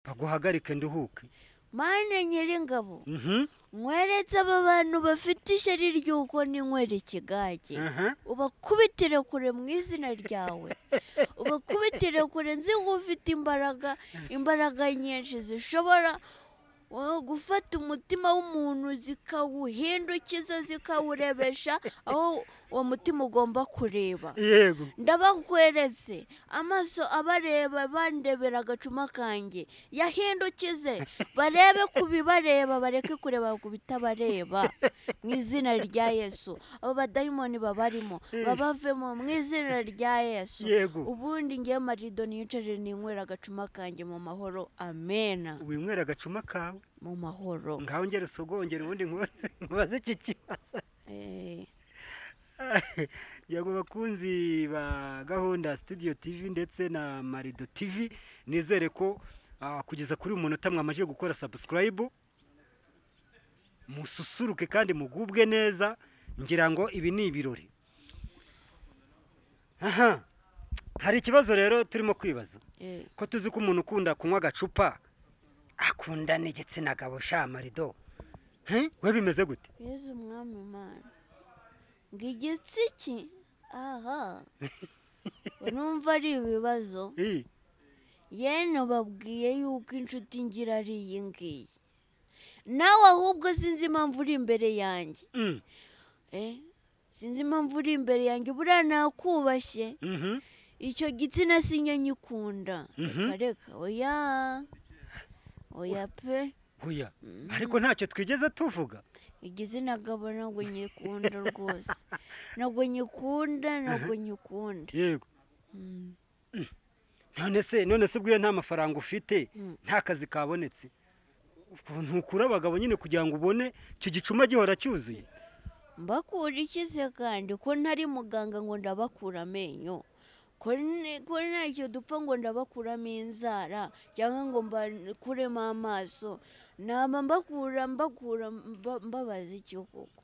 Baguhagarike nduhuke. Mana Nyiringabo, nkweretse aba bantu bafite ishyari ry'uko ninywera ikigage, ubakubitire kure mu izina ryawe, ubakubitire kure. Nzi ko ufite imbaraga, imbaraga nyinshi zishobora gufata umutima w'umuntu zikawuhindukiza, zikawurebesha aho uwo mutima ugomba kureba. Yego. Ndabakweretse amaso abareba bandebera agacuma kanjye, yahindukize barebe ku bibareba, bareke kureba ku bitabareba mu izina rya Yesu. Abo badayimoni babarimo babavemo mu izina rya Yesu. Yego. Ubundi ngiye Marido niyicarire ninywera agacuma kanjye mu mahoro. Amena. Winywera agacuma kawe mu mahoro. Ngaho ngera usogongera ubundi nkubaze iki kibazo. Yego bakunzi ba gahunda Studio TV ndetse na Marido TV, nizere ko kugeza kuri uyu munota mwamaze gukora subscribe, mususuruke kandi mugubwe neza. Ngira ngo ibi ni ibirori. Aha hari ikibazo rero turimo kwibaza, ko tuzi ko umuntu ukunda kunywa agacupa akunda n'igitsina gabo sha Marido, we bimeze gute? Yezu Mwami Imana, ngo igitsiki aha numva ari ibibazo. Yene babwiye yuko inshuti ngira ari iyi ngiyi, nawe ahubwo sinzi impamvu uri imbere yanjye. Sinzi impamvu uri imbere yanjye, buriya nakubashye. Icyo gitsina sinya nyikunda. Reka reka, oya oya pe. Oya, ariko ntacyo twigeze tuvuga. Igitsina gabo ntabwo nyikunda rwose, ntabwo nyikunda, ntabwo nyikunda. Yego. None se ubwo nta mafaranga ufite, nta kazi kabonetse, ntukura abagabo nyine kugira ngo ubone icyo gicuma gihora cyuzuye? Mbakura ikize kandi ko ntari muganga ngo ndabakura amenyo, ko ntacyo dupfa ngo ndabakuramo inzara cyangwa ngo mbakuremo amaso, naba mbakura mbabaza icyo koko.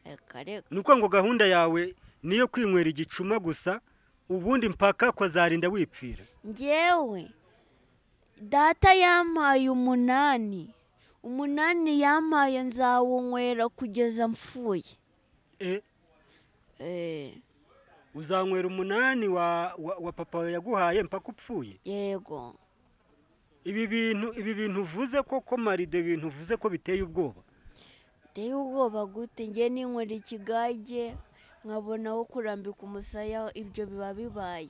Reka reka. Ni uko ngo gahunda yawe niyo kwinywera igicuma gusa, ubundi mpaka kwazarinda wipfira? Ngewe data yampaye 8, 8 yampaye nzawunywera kugeza mpfuye. Uzanywera 8 wa papa yaguhaye mpaka upfuye? Yego. Ibi bintu uvuze koko Marido, ibintu uvuze ko biteye ubwoba. Biteye ubwoba gute? Nge ninywera ikigage nkabona aho kurambika umusaya, ibyo biba bibaye.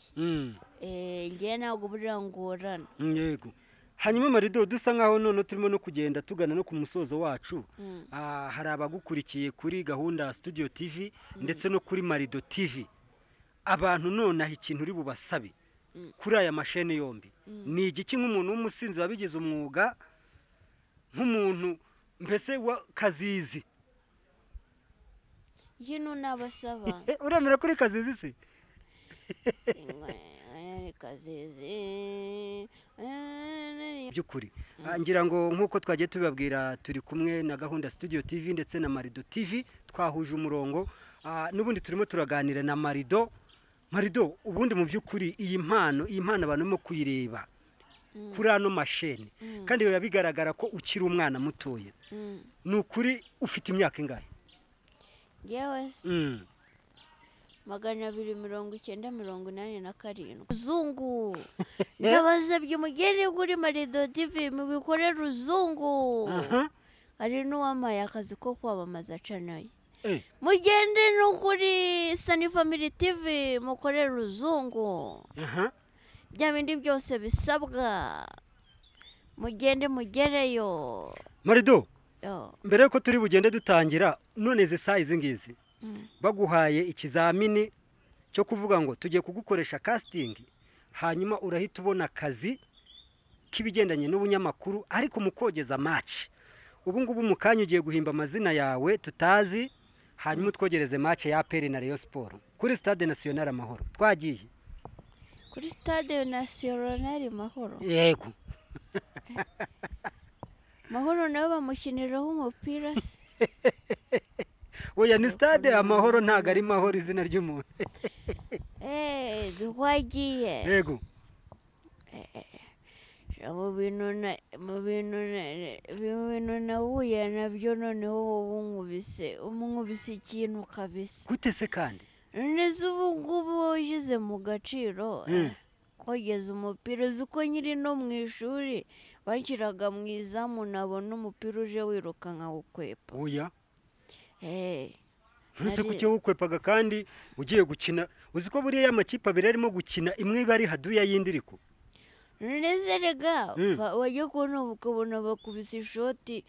Nge ntabwo buriya ngorana. Yego. Hanyuma Marido, dusa nkaho none turimo no kugenda tugana no ku musozo wacu. Hari abagukurikiye kuri gahunda Studio TV ndetse no kuri Marido TV. Abantu nonaha ikintu uri bubasabe kuri aya mashene yombi ni igiki nk'umuntu w'umusinzi wabigize umwuga, nk'umuntu mbese wa Kazizi? Yino nabasaba. Uremera kuri Kazizi se? Kazizi by'ukuri ngira ngo nk'uko twagiye tubibabwira, turi kumwe na gahunda Studio TV ndetse na Marido TV, twahuje umurongo. N'ubundi turimo turaganira na Marido. Marido, ubundi mu by'ukuri iyi mpano abantu barimo kuyireba kuri ano mashene, kandi biba bigaragara ko ukiri umwana mutoya. Ni ukuri ufite imyaka ingahe? Yewe 290 87. Ruzungu. Ndabasabye mugende kuri Marido TV mubikore Ruzungu. Hari n'uwampaye akazi ko kwamamaza canaye. Mugende no kuri Sunny Family TV mukore Ruzungu. Bya bindi byose bisabwa, mugende mugereyo. Marido, mbere yuko turi bugende dutangira, none izi saa izi ngizi baguhaye ikizamini cyo kuvuga ngo tugiye kugukoresha casting, hanyuma urahita ubona akazi k'ibigendanye n'ubunyamakuru, ariko mu kogeza match. Ubu ngubu mu kanya ugiye guhimba amazina yawe tutazi, hanyuma utwogereze match ya APR na Rayon Sport kuri Stade National Amahoro. Twagiye kuri Stade National Amahoro? Yego. Mahoro nawe bamukiniraho umupira se? Oya, ni Stade Amahoro, ntago ari Mahoro izina ry'umuntu. Twagiye. Yego. Mu bintu nahuye nabyo noneho wowe unkubise ikintu kabisa. Gute se kandi? None ubu ngubu ushyize mu gaciro kogeza umupira, uzi ko nkiri no mu ishuri banshyiraga mu izamu nabona umupira uje wiruka nkawukwepa. Oya. Ntuse kuki wukwepaga kandi ugiye gukina? Uzi ko buriya amakipe abiri arimo gukina imwe iba ari haduya y'indi iriko. None rega wajya kubona ukabona bakubise ishoti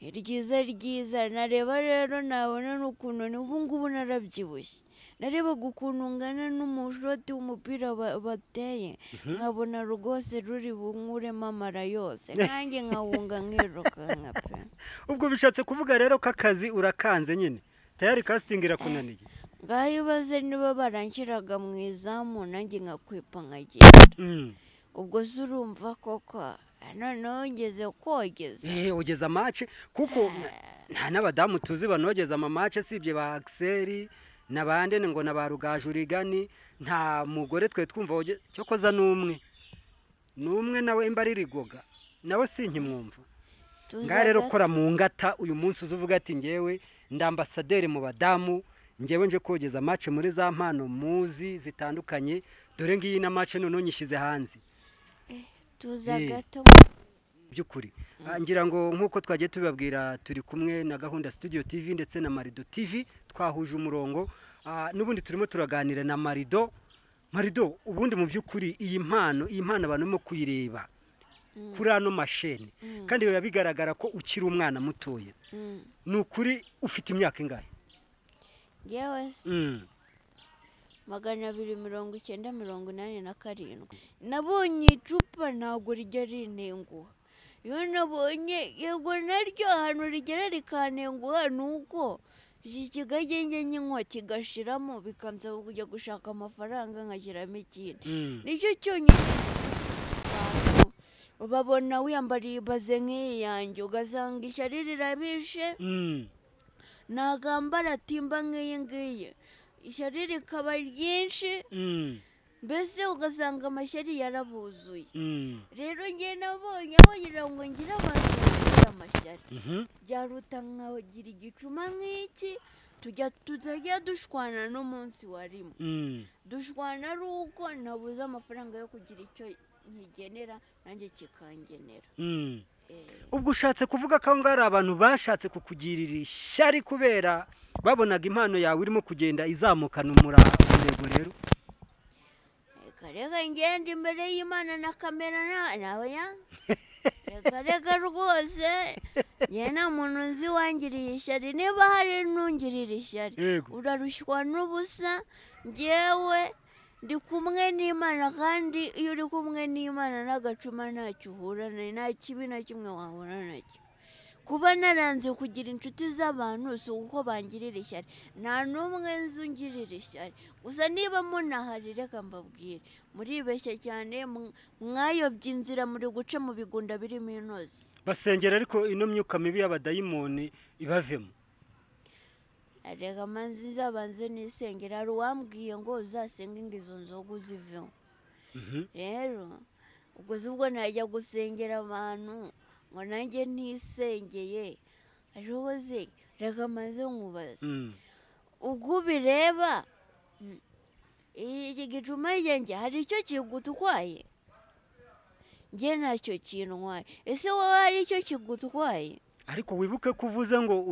ryiza ryiza, nareba rero nabona n'ukuntu ubu ngubu narabyibushye, narebaga ukuntu ngana n'umushoti w'umupira bateye nkabona rwose ruri bunkuremo amara yose, nkanjye nkahunga nkirukanka pe. Ubwo bishatse kuvuga rero ko akazi urakanze nyine, tayari casting irakunaniye. Ngaho ibaze niba baranshyiraga mu izamu nanjye nkakwepa nkagenda. Ubwo se urumva koko noneho ngeze kogeza. Ogeza match kuko nta n'abadamu tuzi banogeza ama match sibye ba Axel nabande ngo na ba Rugajurigani, nta mugore twe twumva cyokoza n'umwe n'umwe nawe imba ari rigoga nawe sinkimwumva. Ngaho rero kora mu ngata uyu munsi uzuvuga ati ngewe ndambasaderi mu badamu, ngewe nje kogeza match muri za mpano muzi zitandukanye, dore ngiyi na match none nyishyize hanze. Tuza gato byukuri ngira ngo nkuko twagiye tubabwira turi kumwe na Gahunda Studio TV ndetse na Marido TV, twahuje umurongo. N'ubundi turimo turaganira na Marido. Marido, ubundi mu byukuri iyi mpano abantu mo kuyireba kuri ano mashene kandi biba bigaragara ko ukiri umwana mutoya. Ni ukuri ufite imyaka ingahe? Yewe 290 87. Nabonye icupa ntabwo rijya rintenguha. Iyo nabonye yego naryo ahantu rigera rikantenguha ni uko iki kigage njye nyinywa kigashiramo bikansaba kujya gushaka amafaranga nkashyiramo ikindi. Nicyo cyonyine babona wiyambariye ibaze nk'iyi yanjye ugasanga ishyari rirabishe, nagambara timba nk'iyi ngiyi ishyari rikaba ryinshi, mbese ugasanga amashyari yarabuzuye. Rero njye nabonye wagira ngo ngire abantu bagira amashyari, byaruta nkagira igicuma nk'iki tutajya dushwana n'umunsi warimo. Dushwana ari uko nabuze amafaranga yo kugira icyo nkigenera nanjye kikangenera. Ubwo ushatse kuvuga ko ngaho ari abantu bashatse kukugirira ishyari kubera babonaga impano yawe irimo kugenda izamukana umurego rero? Reka ngende imbere y'Imana na kamera nawe ya reka rwose njye nta muntu nzi wangiriye ishyari, niba hari n'ungirira ishyari urarushywa n'ubusa. Njyewe ndi kumwe n'Imana, kandi iyo uri kumwe n'Imana n'agacuma ntacyo uhura, nta kibi na kimwe wahura nacyo. Kuba naranze kugira inshuti z'abantu si uko bangirira ishyari, nta n'umwe nzi ungirira ishyari. Gusa niba munahari reka mbabwire, muribeshya cyane, mwayobye inzira, muri guca mu bigunda birimo intozi. Basengera ariko ino myuka mibi y'abadayimoni ibavemo. Reka manzi nzabanze nisengera, hari uwambwiye ngo uzasenge ngo izo nzoga uziveho. Rero ubwo si ubwo najya gusengera abantu ngo nanjye ntisengeye. Ariko se reka manze nkubaze, ubwo ubireba iki gicuma cyanjye hari icyo kigutwaye? Njye ntacyo kintwaye. Ese wowe hari icyo kigutwaye? Ariko wibuke ko uvuze ngo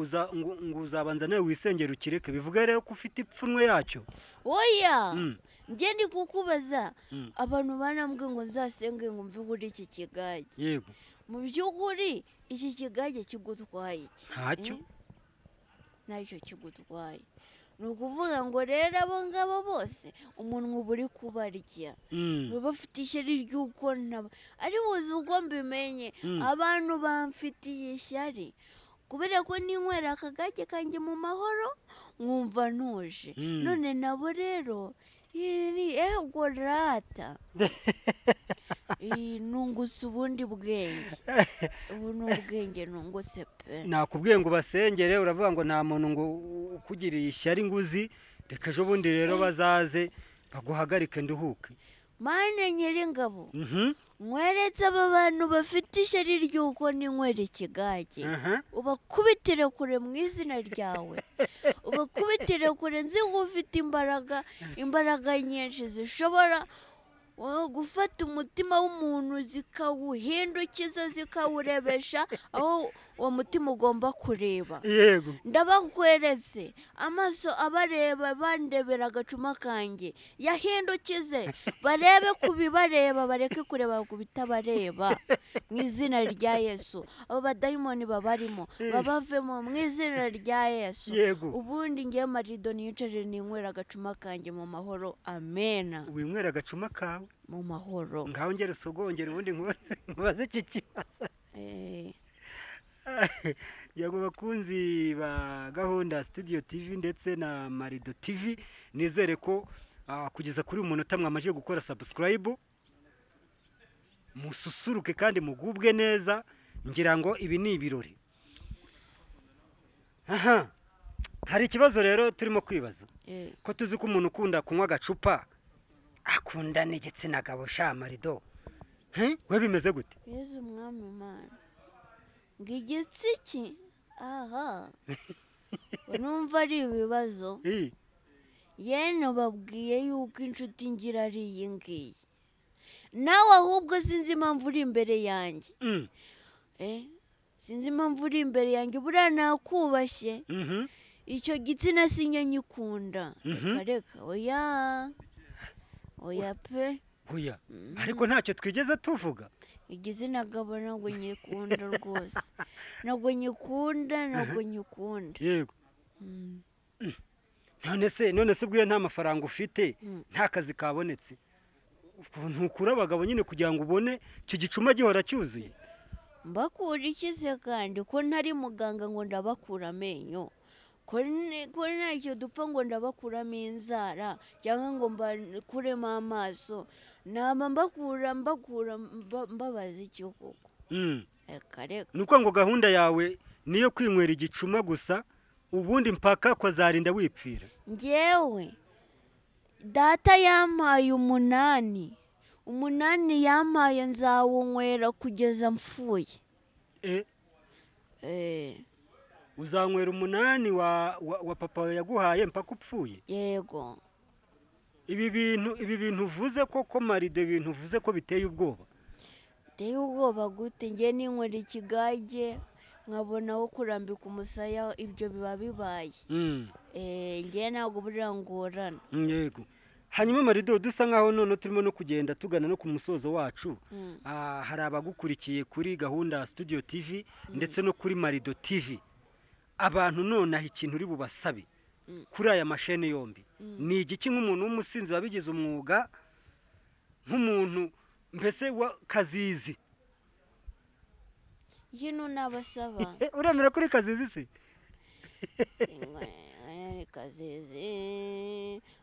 uzabanza nawe wisengera ukireke, bivuga rero ko ufite ipfunwe yacyo. Oya, njye ndi kukubaza, abantu banambwe ngo nzasenge ngo mve kuri iki kigage. Yego. Mu by'ukuri iki kigage kigutwaye iki? Ntacyo. Ntacyo kigutwaye. Ni ukuvuga ngo rero abo ngabo bose umunwa uba uri kubarya, baba bafite ishyari ry'uko naba ari buzi uko mbimenye. Abantu bamfitiye ishyari kubera ko ninywera akagage kanjye mu mahoro nkumva ntuje. None nabo rero ego rata nungutse ubundi bwenge, ubu ni ubwenge nungutse pe. Nakubwiye ngo basengere uravuga ngo nta muntu ngo ukugiriye ishyari nguzi, reka ejo bundi rero bazaze baguhagarike nduhuke. Mana Nyiringabo, nkweretse aba bantu bafite ishyari ry'uko ninywera ikigage, ubakubitire kure mu izina ryawe, ubakubitire kure. Nzi ko ufite imbaraga, imbaraga nyinshi zishobora gufata umutima w'umuntu zikawuhindukiza, zikawurebesha aho uwo mutima ugomba kureba. Yego. Ndabakweretse amaso abareba bandebera agacuma kanjye, yahindukize barebe ku bibareba, bareke kureba ku bitabareba mu izina rya Yesu. Abo badayimoni babarimo babavemo mu izina rya Yesu. Yego. Ubundi ngiye Marido niyicarire ninywera agacuma kanjye mu mahoro. Amena. Winywera agacuma kawe mu mahoro. Ngaho ngera usogongera ubundi nkubaze iki kibazo. Yego bakunzi ba gahunda Studio TV ndetse na Marido TV, nizere ko kugeza kuri uyu munota mwamaze gukora subscribe, mususuruke kandi mugubwe neza. Ngira ngo ibi ni ibirori. Aha hari ikibazo rero turimo kwibaza, ko tuzi ko umuntu ukunda kunywa agacupa akunda n'igitsina gabo sha Marido, we bimeze gute? Yezu Mwami Imana, ngo igitsiki aha numva ari ibibazo. Yene babwiye yuko inshuti ngira ari iyi ngiyi, nawe ahubwo sinzi impamvu uri imbere yanjye. Sinzi impamvu uri imbere yanjye, buriya nakubashye. Icyo gitsina sinya nyikunda. Reka reka, oya oya pe. Oya, ariko ntacyo twigeze tuvuga. Igitsina gabo ntabwo nyikunda rwose, ntabwo nyikunda, ntabwo nyikunda. Yego. None se ubwo nta mafaranga ufite, nta kazi kabonetse, ntukura abagabo nyine kugira ngo ubone icyo gicuma gihora cyuzuye? Mbakura ikize kandi ko ntari muganga ngo ndabakura amenyo, ko ntacyo dupfa ngo ndabakuramo inzara cyangwa ngo mbakuremo amaso, naba mbakura mbabaza icyo koko. Reka reka. Ni uko ngo gahunda yawe niyo kwinywera igicuma gusa, ubundi mpaka kwazarinda wipfira. Ngewe data yampaye 8, 8 yampaye nzawunywera kugeza mpfuye. Uzanywera 8 wa papa yaguhaye mpaka upfuye? Yego. Ibi bintu uvuze koko Marido, ibintu uvuze ko biteye ubwoba. Biteye ubwoba gute? Nge ninywera ikigage nkabona aho kurambika umusaya, ibyo biba bibaye. Nge ntabwo buriya ngorana. Yego. Hanyuma Marido, dusa nkaho none turimo no kugenda tugana no ku musozo wacu. Hari abagukurikiye kuri gahunda Studio TV ndetse no kuri Marido TV. Abantu nonaha ikintu uri bubasabe kuri aya mashene yombi ni igiki nk'umuntu w'umusinzi wabigize umwuga, nk'umuntu mbese wa Kazizi? Yino nabasaba. Uremera kuri Kazizi se? Kazizi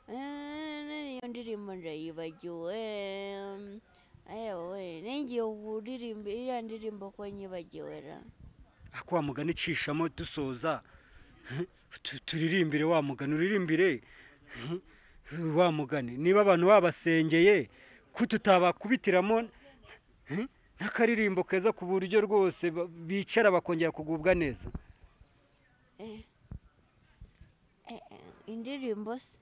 iyo ndirimbo ndayibagiwe. Ayewe nengiye kuririmba iriya ndirimbo ko nyibagiwe ra. Ako wa mugani icishamo dusoza, turirimbire wa mugani, uririmbire wa mugani. Niba abantu babasengeye ko tutabakubitiramo n'akaririmbo keza ku buryo rwose bicara bakongera kugubwa neza. Indirimbo se?